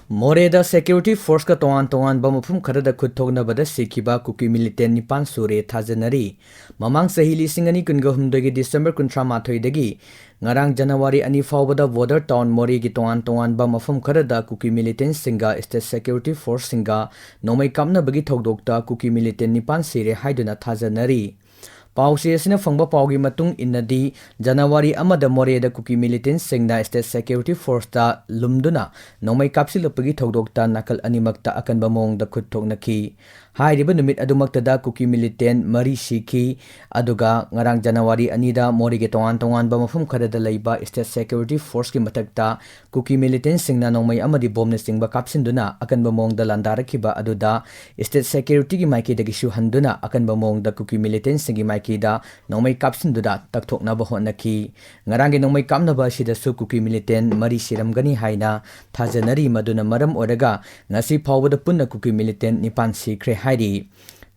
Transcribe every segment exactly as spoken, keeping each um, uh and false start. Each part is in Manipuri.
ꯃꯣꯔꯦꯗ security forceꯀ ꯇꯣꯉꯥꯟ ꯇꯣꯉꯥꯟꯕ ꯃꯐꯝ ꯈꯔꯗ ꯈꯨꯠ ꯊꯣꯛꯅꯕꯗ ꯁꯤꯈꯤꯕ ꯀꯨꯀꯤ militant ꯅꯤꯄꯥꯟ ꯁꯨꯔꯦ ꯊꯥꯖꯅꯔꯤ꯫ ꯃꯃꯥꯡ ꯆꯍꯤ ꯂꯤꯁꯤꯡ ꯑꯅꯤ ꯀꯨꯟꯒ ꯍꯨꯝꯗꯣꯏꯒꯤ December ꯀꯨꯟꯊ꯭ꯔꯥ ꯃꯥꯊꯣꯏꯗꯒꯤ ꯉꯔꯥꯡ January ꯑꯅꯤ ꯐꯥꯎꯕꯗ border town ꯃꯣꯔꯦꯒꯤ ꯇꯣꯉꯥꯟ ꯇꯣꯉꯥꯟꯕ ꯃꯐꯝ ꯈꯔꯗ ꯀꯨꯀꯤ militantꯁꯤꯡꯒ state security forceꯁꯤꯡꯒ ꯅꯣꯡꯃꯩ ꯀꯥꯞꯅꯕꯒꯤ ꯊꯧꯗꯣꯛꯇ ꯀꯨꯀꯤ militant ꯅꯤꯄꯥꯟ ꯁꯤꯔꯦ ꯍꯥꯏꯗꯨꯅ ꯊꯥꯖꯅꯔꯤ꯫ ꯄꯥꯎꯆꯦ ꯑꯁꯤꯅ ꯐꯪꯕ ꯄꯥꯎꯒꯤ ꯃꯇꯨꯡ ꯏꯟꯅꯗꯤ, January ꯑꯃꯗ ꯃꯣꯔꯦꯗ ꯀꯨꯀꯤ militantꯁꯤꯡꯅ state security forceꯇ ꯂꯨꯝꯗꯨꯅ ꯅꯣꯡꯃꯩ ꯀꯥꯞꯁꯤꯜꯂꯛꯄꯒꯤ ꯊꯧꯗꯣꯛꯇ ꯅꯥꯀꯜ ꯑꯅꯤꯃꯛꯇ ꯑꯀꯟꯕ ꯃꯑꯣꯡꯗ ꯈꯨꯠ ꯊꯣꯛꯅꯈꯤ꯫ ꯍꯥꯏꯔꯤꯕ ꯅꯨꯃꯤꯠ ꯑꯗꯨꯃꯛꯇꯗ ꯀꯨꯀꯤ militant ꯃꯔꯤ ꯁꯤꯈꯤ꯫ ꯑꯗꯨꯒ ꯉꯔꯥꯡ January ꯑꯅꯤꯗ ꯃꯣꯔꯦꯒꯤ ꯇꯣꯉꯥꯟ ꯇꯣꯉꯥꯟꯕ ꯃꯐꯝ ꯈꯔꯗ ꯂꯩꯕ state security forceꯀꯤ ꯃꯊꯛꯇ ꯀꯨꯀꯤ militantꯁꯤꯡꯅ ꯅꯣꯡꯃꯩ ꯑꯃꯗꯤ ꯕꯣꯝꯅꯆꯤꯡꯕ ꯀꯥꯞꯁꯤꯟꯗꯨꯅ ꯑꯀꯟꯕ ꯃꯑꯣꯡꯗ ꯂꯥꯟꯗꯥꯔꯛꯈꯤꯕ ꯑꯗꯨꯗ state securityꯒꯤ ꯃꯥꯏꯀꯩꯗꯒꯤꯁꯨ ꯍꯟꯗꯨꯅ ꯑꯀꯟꯕ ꯃꯑꯣꯡꯗ ꯀꯨꯀꯤ militantꯁꯤꯡꯒꯤ ꯃꯥꯏꯀꯩꯗ ꯅꯣꯡꯃꯩ ꯀꯥꯞꯁꯤꯟꯗꯨꯅ ꯇꯛꯊꯣꯛꯅꯕ ꯍꯣꯠꯅꯈꯤ꯫ ꯉꯔꯥꯡꯒꯤ ꯅꯣꯡꯃꯩ ꯀꯥꯞꯅꯕ ꯑꯁꯤꯗꯁꯨ ꯀꯨꯀꯤ militant ꯃꯔꯤ ꯁꯤꯔꯝꯒꯅꯤ ꯍꯥꯏꯅ ꯊꯥꯖꯅꯔꯤ꯫ ꯃꯗꯨꯅ ꯃꯔꯝ ꯑꯣꯏꯔꯒ ꯉꯁꯤ ꯐꯥꯎꯕꯗ ꯄꯨꯟꯅ ꯀꯨꯀꯤ militant ꯅꯤꯄꯥꯟ ꯁꯤꯈ꯭ꯔꯦ ꯍꯥꯏꯔꯤ꯫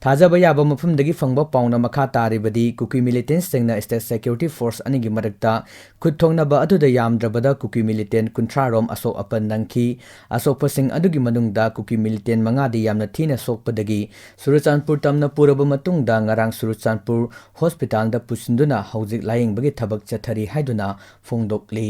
ꯊꯥꯖꯕ ꯌꯥꯕ ꯃꯐꯝꯗꯒꯤ ꯐꯪꯕ ꯄꯥꯎꯅ ꯃꯈꯥ ꯇꯥꯔꯤꯕꯗꯤ, ꯀꯨꯀꯤ militantꯁꯤꯡꯅ state security force ꯑꯅꯤꯒꯤ ꯃꯔꯛꯇ ꯈꯨꯠ ꯊꯣꯛꯅꯕ ꯑꯗꯨꯗ ꯌꯥꯝꯗ꯭ꯔꯕꯗ ꯀꯨꯀꯤ militant ꯀꯨꯟꯊ꯭ꯔꯥ ꯔꯣꯝ ꯑꯁꯣꯛ ꯑꯄꯟ ꯅꯪꯈꯤ꯫ ꯑꯁꯣꯛꯄꯁꯤꯡ ꯑꯗꯨꯒꯤ ꯃꯅꯨꯡꯗ ꯀꯨꯀꯤ militant ꯃꯉꯥꯗꯤ ꯌꯥꯝꯅ ꯊꯤꯅ ꯁꯣꯛꯄꯗꯒꯤ ꯆꯨꯔꯆꯥꯟꯄꯨꯔ ꯇꯝꯅ ꯄꯨꯔꯕ ꯃꯇꯨꯡꯗ ꯉꯔꯥꯡ ꯆꯨꯔꯆꯥꯟꯄꯨꯔ hospitalꯗ ꯄꯨꯁꯤꯟꯗꯨꯅ ꯍꯧꯖꯤꯛ ꯂꯥꯌꯦꯡꯕꯒꯤ ꯊꯕꯛ ꯆꯠꯊꯔꯤ ꯍꯥꯏꯗꯨꯅ ꯐꯣꯡꯗꯣꯛꯂꯤ꯫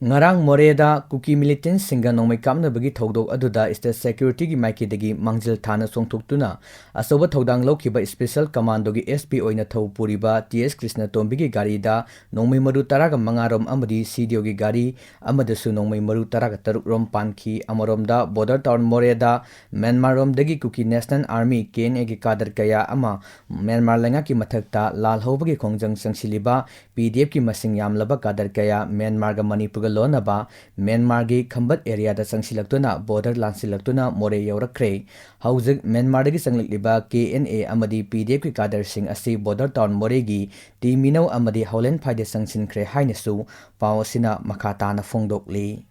ꯉꯔꯥꯡ ꯃꯣꯔꯦꯗ ꯀꯨꯀꯤ militantꯁꯤꯡꯒ ꯅꯣꯡꯃꯩ ꯀꯥꯞꯅꯕꯒꯤ ꯊꯧꯗꯣꯛ ꯑꯗꯨꯗ state securityꯒꯤ ꯃꯥꯏꯀꯩꯗꯒꯤ ꯃꯥꯡꯖꯤꯜ ꯊꯥꯅ ꯆꯣꯡꯊꯣꯛꯇꯨꯅ ꯑꯆꯧꯕ ꯊꯧꯗꯥꯡ ꯂꯧꯈꯤꯕ special commandoꯒꯤ S P ꯑꯣꯏꯅ ꯊꯧ ꯄꯨꯔꯤꯕ T S ꯀ꯭ꯔꯤꯁꯅꯇꯣꯝꯕꯤꯒꯤ ꯒꯥꯔꯤꯗ ꯅꯣꯡꯃꯩ ꯃꯔꯨ ꯇꯔꯥꯒ ꯃꯉꯥ ꯔꯣꯝ ꯑꯃꯗꯤ CDOꯒꯤ ꯒꯥꯔꯤ ꯑꯃꯗꯁꯨ ꯅꯣꯡꯃꯩ ꯃꯔꯨ ꯇꯔꯥꯒ ꯇꯔꯨꯛ ꯔꯣꯝ ꯄꯥꯟꯈꯤ꯫ ꯑꯃꯔꯣꯝꯗ border town ꯃꯣꯔꯦꯗ ꯃ꯭ꯌꯥꯟꯃꯥꯔ ꯔꯣꯝꯗꯒꯤ ꯀꯨꯀꯤ National Army, KNAꯒꯤ cadre ꯀꯌꯥ ꯑꯃ ꯃ꯭ꯌꯥꯟꯃꯥꯔ ꯂꯩꯉꯥꯛꯀꯤ ꯃꯊꯛꯇ ꯂꯥꯜꯍꯧꯕꯒꯤ ꯈꯣꯡꯖꯪ ꯆꯪꯁꯤꯜꯂꯤꯕ PDFꯀꯤ ꯃꯁꯤꯡ ꯌꯥꯝꯂꯕ cadre ꯀꯌꯥ ꯃ꯭ꯌꯥꯟꯃꯥꯔꯒ ꯃꯅꯤꯄꯨꯔꯒ ꯂꯣꯟꯅꯕ ꯃ꯭ꯌꯥꯟꯃꯥꯔꯒꯤ ꯈꯝꯕꯠ areaꯗ ꯆꯪꯁꯤꯜꯂꯛꯇꯨꯅ border ꯂꯥꯟꯁꯤꯜꯂꯛꯇꯨꯅ ꯃꯣꯔꯦ ꯌꯧꯔꯛꯈ꯭ꯔꯦ꯫ ꯍꯧꯖꯤꯛ ꯃ꯭ꯌꯥꯟꯃꯥꯔꯗꯒꯤ ꯆꯪꯂꯛꯂꯤꯕ KNA ꯑꯃꯗꯤ PDFꯀꯤ cadreꯁꯤꯡ ꯑꯁꯤ border town ꯃꯣꯔꯦꯒꯤ ꯇꯤ ꯃꯤꯅꯧ ꯑꯃꯗꯤ ꯍꯥꯎꯂꯦꯟꯐꯥꯏꯗ ꯆꯪꯁꯤꯟꯈ꯭ꯔꯦ ꯍꯥꯏꯅꯁꯨ ꯄꯥꯎ ꯑꯁꯤꯅ ꯃꯈꯥ ꯇꯥꯅ ꯐꯣꯡꯗꯣꯛꯂꯤ꯫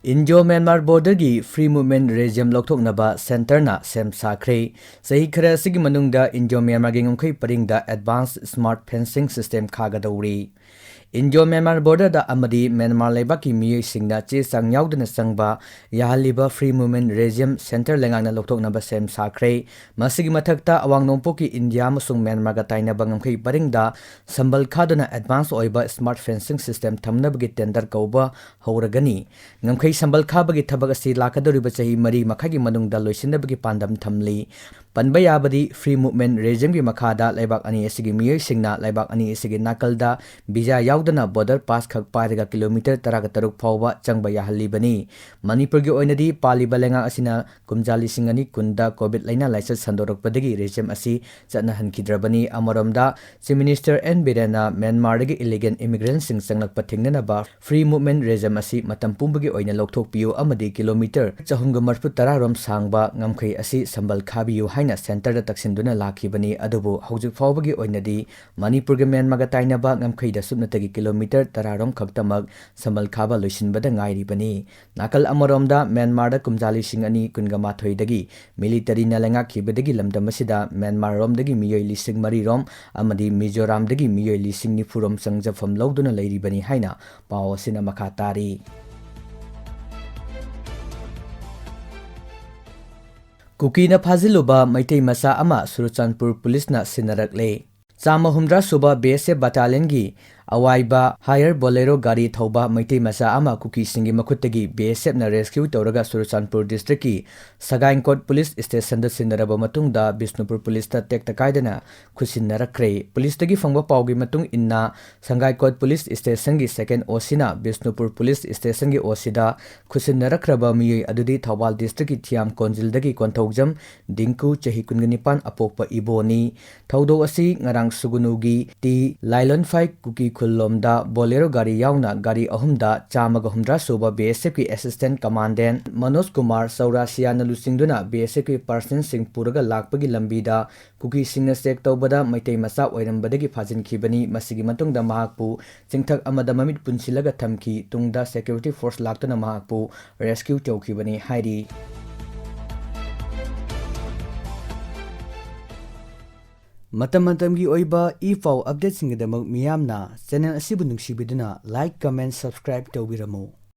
ꯏꯟꯗꯤꯌꯣ ꯃ꯭ꯌꯥꯟꯃꯥꯔ ꯕꯣꯔꯗꯔꯒꯤ ꯐ꯭ꯔꯤ ꯃꯨꯚꯃꯦꯟꯠ ꯔꯦꯖꯤꯝ ꯂꯧꯊꯣꯛꯅꯕ ꯁꯦꯟꯇꯔꯅ ꯁꯦꯝ ꯁꯥꯈ꯭ꯔꯦ꯫ ꯆꯍꯤ ꯈꯔ ꯑꯁꯤꯒꯤ ꯃꯅꯨꯡꯗ ꯏꯟꯗꯤꯌꯣ ꯃ꯭ꯌꯥꯟꯃꯥꯔꯒꯤ ꯉꯝꯈꯩ ꯄꯔꯤꯡꯗ ꯑꯦꯗꯚꯥꯟꯁ ꯁ꯭ꯃꯥꯔꯠ ꯐꯦꯟꯁꯤꯡ ꯁꯤꯁꯇꯦꯝ ꯈꯥꯒꯗꯧꯔꯤ꯫ ꯏꯟꯗꯤꯌꯣ ꯃ꯭ꯌꯥꯟꯃꯥꯔ ꯕꯣꯔꯗꯔꯗ ꯑꯃꯗꯤ ꯃ꯭ꯌꯥꯟꯃꯥꯔ ꯂꯩꯕꯥꯛꯀꯤ ꯃꯤꯑꯣꯏꯁꯤꯡꯅ ꯆꯦ ꯆꯥꯡ ꯌꯥꯎꯗꯅ ꯆꯪꯕ ꯌꯥꯍꯜꯂꯤꯕ ꯐ꯭ꯔꯤ ꯃꯨꯚꯃꯦꯟꯠ ꯔꯦꯖꯤꯝ ꯁꯦꯟꯇꯔ ꯂꯩꯉꯥꯛꯅ ꯂꯧꯊꯣꯛꯅꯕ ꯁꯦꯝ ꯁꯥꯈ꯭ꯔꯦ꯫ ꯃꯁꯤꯒꯤ ꯃꯊꯛꯇ ꯑꯋꯥꯡ ꯅꯣꯡꯄꯣꯛꯀꯤ ꯏꯟꯗꯤꯌꯥ ꯑꯃꯁꯨꯡ ꯃ꯭ꯌꯥꯟꯃꯥꯔꯒ ꯇꯥꯏꯅꯕ ꯉꯝꯈꯩ ꯄꯔꯤꯡꯗ ꯁꯝꯕꯜ ꯈꯥꯗꯨꯅ ꯑꯦꯗꯚꯥꯟꯁ ꯑꯣꯏꯕ ꯁ꯭ꯃꯥꯔꯠ ꯐꯦꯟꯁꯤꯡ ꯁꯤꯁꯇꯦꯝ ꯊꯝꯅꯕꯒꯤ ꯇꯦꯟꯗꯔ ꯀꯧꯕ ꯍꯧꯔꯒꯅꯤ꯫ ꯉꯝꯈꯩ ꯁꯝꯕꯜ ꯈꯥꯕꯒꯤ ꯊꯕꯛ ꯑꯁꯤ ꯂꯥꯛꯀꯗꯧꯔꯤꯕ ꯆꯍꯤ ꯃꯔꯤ ꯃꯈꯥꯏꯒꯤ ꯃꯅꯨꯡꯗ ꯂꯣꯏꯁꯤꯟꯅꯕꯒꯤ ꯄꯥꯟꯗꯝ ꯊꯝꯂꯤ꯫ ꯄꯟꯕ ꯌꯥꯕꯗꯤ, ꯐ꯭ꯔꯤ ꯃꯨꯚꯃꯦꯟꯠ ꯔꯦꯖꯤꯝꯒꯤ ꯃꯈꯥꯗ ꯂꯩꯕꯥꯛ ꯑꯅꯤ ꯑꯁꯤꯒꯤ ꯃꯤꯑꯣꯏꯁꯤꯡꯅ ꯂꯩꯕꯥꯛ ꯑꯅꯤ ꯑꯁꯤꯒꯤ ꯅꯥꯀꯜꯗ ꯚꯤꯖꯥ ꯌꯥꯎꯗꯅ ꯕꯣꯔꯗꯔ ꯄꯥꯁ ꯈꯛ ꯄꯥꯏꯔꯒ ꯀꯤꯂꯣꯃꯤꯇꯔ ꯇꯔꯥꯒ ꯇꯔꯨꯛ ꯐꯥꯎꯕ ꯆꯪꯕ ꯌꯥꯍꯜꯂꯤꯕꯅꯤ꯫ ꯃꯅꯤꯄꯨꯔꯒꯤ ꯑꯣꯏꯅꯗꯤ ꯄꯥꯜꯂꯤꯕ ꯂꯩꯉꯥꯛ ꯑꯁꯤꯅ ꯀꯨꯝꯖꯥ ꯂꯤꯁꯤꯡ ꯑꯅꯤ ꯀꯨꯟꯗ ꯀꯣꯚꯤꯗ ꯂꯥꯏꯅꯥ ꯂꯥꯏꯆꯠ ꯁꯟꯗꯣꯔꯛꯄꯗꯒꯤ ꯔꯦꯖꯤꯝ ꯑꯁꯤ ꯆꯠꯅꯍꯟꯈꯤꯗ꯭ꯔꯕꯅꯤ꯫ ꯑꯃꯔꯣꯝꯗ, ꯆꯤꯐ ꯃꯤꯅꯤꯁꯇꯔ ꯑꯦꯟ ꯕꯤꯔꯦꯟꯅ ꯃ꯭ꯌꯥꯟꯃꯥꯔꯗꯒꯤ ꯏꯂꯤꯒꯦꯜ ꯏꯃꯤꯒ꯭ꯔꯦꯟꯠꯁꯤꯡ ꯆꯪꯂꯛꯄ ꯊꯤꯡꯅꯅꯕ ꯐ꯭ꯔꯤ ꯃꯨꯚꯃꯦꯟꯠ ꯔꯦꯖꯤꯝ ꯑꯁꯤ ꯃꯇꯝ ꯄꯨꯝꯕꯒꯤ ꯑꯣꯏꯅ ꯂꯧꯊꯣꯛꯄꯤꯌꯨ ꯑꯃꯗꯤ ꯀꯤꯂꯣꯃꯤꯇꯔ ꯆꯍꯨꯝꯒ ꯃꯔꯤꯐꯨ ꯇꯔꯥ ꯔꯣꯝ ꯁꯥꯡꯕ ꯉꯝꯈꯩ ꯑꯁꯤ ꯁꯝꯕꯜ ꯈꯥꯕꯤꯌꯨ ꯍꯥꯏꯅ ꯁꯦꯟꯇꯔꯗ ꯇꯛꯁꯤꯟꯗꯨꯅ ꯂꯥꯛꯈꯤꯕꯅꯤ꯫ ꯑꯗꯨꯕꯨ ꯍꯧꯖꯤꯛ ꯐꯥꯎꯕꯒꯤ ꯑꯣꯏꯅꯗꯤ ꯃꯅꯤꯄꯨꯔꯒ ꯃ꯭ꯌꯥꯟꯃꯥꯔꯒ ꯇꯥꯏꯅꯕ ꯉꯝꯈꯩꯗ ꯁꯨꯞꯅꯇꯒꯤ ꯀꯤꯂꯣꯃꯤꯇꯔ ꯇꯔꯥ ꯔꯣꯝ ꯈꯛꯇꯃꯛ ꯁꯝꯕꯜ ꯈꯥꯕ ꯂꯣꯏꯁꯤꯟꯕꯗ ꯉꯥꯏꯔꯤꯕꯅꯤ꯫ ꯅꯥꯀꯜ ꯑꯃꯔꯣꯝꯗ, ꯃ꯭ꯌꯥꯟꯃꯥꯔꯗ ꯀꯨꯝꯖꯥ ꯂꯤꯁꯤꯡ ꯑꯅꯤ ꯀꯨꯟꯒ ꯃꯥꯊꯣꯏꯗꯒꯤ ꯃꯤꯂꯤꯇꯔꯤꯅ ꯂꯩꯉꯥꯛꯈꯤꯕꯗꯒꯤ ꯂꯝꯗꯝ ꯑꯁꯤꯗ ꯃ꯭ꯌꯥꯟꯃꯥꯔꯔꯣꯝꯗꯒꯤ ꯃꯤꯑꯣꯏ ꯂꯤꯁꯤꯡ ꯃꯔꯤ ꯔꯣꯝ ꯑꯃꯗꯤ ꯃꯤꯖꯣꯔꯥꯝꯗꯒꯤ ꯃꯤꯑꯣꯏ ꯂꯤꯁꯤꯡ ꯅꯤꯐꯨ ꯔꯣꯝ ꯆꯪꯖꯐꯝ ꯂꯧꯗꯨꯅ ꯂꯩꯔꯤꯕꯅꯤ ꯍꯥꯏꯅ ꯄꯥꯎ ꯑꯁꯤꯅ ꯃꯈꯥ ꯇꯥꯔꯤ꯫ ꯀꯨꯀꯤꯅ ꯐꯥꯖꯤꯜꯂꯨꯕ ꯃꯩꯇꯩ ꯃꯆꯥ ꯑꯃ ꯆꯨꯔꯆꯥꯟꯄꯨꯔ ꯄꯨꯂꯤꯁꯅ ꯁꯤꯟꯅꯔꯛꯂꯦ꯫ ꯆꯥꯝꯃ ꯍꯨꯝꯗ꯭ꯔꯥ ꯁꯨꯕ ꯕꯤ ꯑꯦꯁ ꯑꯦꯐ ꯕꯠꯇꯥꯂꯤꯌꯟꯒꯤ ꯑꯋꯥꯏꯕ ꯍꯥꯌꯔ ꯕꯣꯂꯦꯔꯣ ꯒꯥꯔꯤ ꯊꯧꯕ ꯃꯩꯇꯩ ꯃꯆꯥ ꯑꯃ ꯀꯨꯀꯤꯁꯤꯡꯒꯤ ꯃꯈꯨꯠꯇꯒꯤ ꯕꯤ ꯑꯦꯁ ꯑꯦꯐꯅ ꯔꯦꯁꯀ꯭ꯌꯨ ꯇꯧꯔꯒ ꯆꯨꯔꯆꯥꯟꯄꯨꯔ ꯗꯤꯁꯇ꯭ꯔꯤꯛꯀꯤ ꯁꯒꯥꯏꯟꯀꯣꯠ ꯄꯨꯂꯤꯁ ꯁ꯭ꯇꯦꯁꯟꯗ ꯁꯤꯟꯅꯔꯕ ꯃꯇꯨꯡꯗ ꯕꯤꯁꯅꯨꯄꯨꯔ ꯄꯨꯂꯤꯁꯇ ꯇꯦꯛꯇ ꯀꯥꯏꯗꯅ ꯈꯨꯠꯁꯤꯟꯅꯔꯛꯈ꯭ꯔꯦ꯫ ꯄꯨꯂꯤꯁꯇꯒꯤ ꯐꯪꯕ ꯄꯥꯎꯒꯤ ꯃꯇꯨꯡ ꯏꯟꯅ, ꯁꯪꯒꯥꯏꯀꯣꯠ ꯄꯨꯂꯤꯁ ꯁ꯭ꯇꯦꯁꯟꯒꯤ ꯁꯦꯀꯦꯟ ꯑꯣ ꯁꯤꯅ ꯕꯤꯁꯅꯨꯄꯨꯔ ꯄꯨꯂꯤꯁ ꯁ꯭ꯇꯦꯁꯟꯒꯤ ꯑꯣ ꯁꯤꯗ ꯈꯨꯠꯁꯤꯟꯅꯔꯛꯈ꯭ꯔꯕ ꯃꯤꯑꯣꯏ ꯑꯗꯨꯗꯤ ꯊꯧꯕꯥꯜ ꯗꯤꯁꯇ꯭ꯔꯤꯛꯀꯤ ꯊꯤꯌꯥꯝ ꯀꯣꯟꯖꯤꯜꯗꯒꯤ ꯀꯣꯟꯊꯧꯖꯝ ꯗꯤꯡꯀꯨ, ꯆꯍꯤ ꯀꯨꯟꯒ ꯅꯤꯄꯥꯟ, ꯑꯄꯣꯛꯄ ꯏꯕꯣꯅꯤ꯫ ꯊꯧꯗꯣꯛ ꯑꯁꯤ ꯉꯔꯥꯡ ꯁꯨꯒꯨꯅꯨꯒꯤ ꯇꯤ ꯂꯥꯏꯂꯣꯟꯐꯥꯏ ꯀꯨꯀꯤ ꯈꯨꯜꯂꯣꯝꯗ ꯕꯣꯂꯦꯔꯣ ꯒꯥꯔꯤ ꯌꯥꯎꯅ ꯒꯥꯔꯤ ꯑꯍꯨꯝꯗ ꯆꯥꯝꯃꯒ ꯍꯨꯝꯗ꯭ꯔꯥ ꯁꯨꯕ BSFꯀꯤ Assistant Commandant ꯃꯅꯣꯖ ꯀꯨꯃꯥꯔ ꯆꯧꯔꯥꯁꯤꯌꯥꯅ ꯂꯨꯆꯤꯡꯗꯨꯅ BSFꯀꯤ personnelꯁꯤꯡ ꯄꯨꯔꯒ ꯂꯥꯛꯄꯒꯤ ꯂꯝꯕꯤꯗ ꯀꯨꯀꯤꯁꯤꯡꯅ check ꯇꯧꯕꯗ ꯃꯩꯇꯩ ꯃꯆꯥ ꯑꯣꯏꯔꯝꯕꯗꯒꯤ ꯐꯥꯖꯤꯟꯈꯤꯕꯅꯤ꯫ ꯃꯁꯤꯒꯤ ꯃꯇꯨꯡꯗ ꯃꯍꯥꯛꯄꯨ ꯆꯤꯡꯊꯛ ꯑꯃꯗ ꯃꯃꯤꯠ ꯄꯨꯟꯁꯤꯜꯂꯒ ꯊꯝꯈꯤ꯫ ꯇꯨꯡꯗ security force ꯂꯥꯛꯇꯨꯅ ꯃꯍꯥꯛꯄꯨ rescue ꯇꯧꯈꯤꯕꯅꯤ ꯍꯥꯏꯔꯤ꯫ ꯃꯇꯝ ꯃꯇꯝꯒꯤ ꯑꯣꯏꯕ ꯏ ꯄꯥꯎ updateꯁꯤꯡꯒꯤꯗꯃꯛ ꯃꯤꯌꯥꯝꯅ channel ꯑꯁꯤꯕꯨ ꯅꯨꯡꯁꯤꯕꯤꯗꯨꯅ like, comment, subscribe ꯇꯧꯕꯤꯔꯝꯃꯨ꯫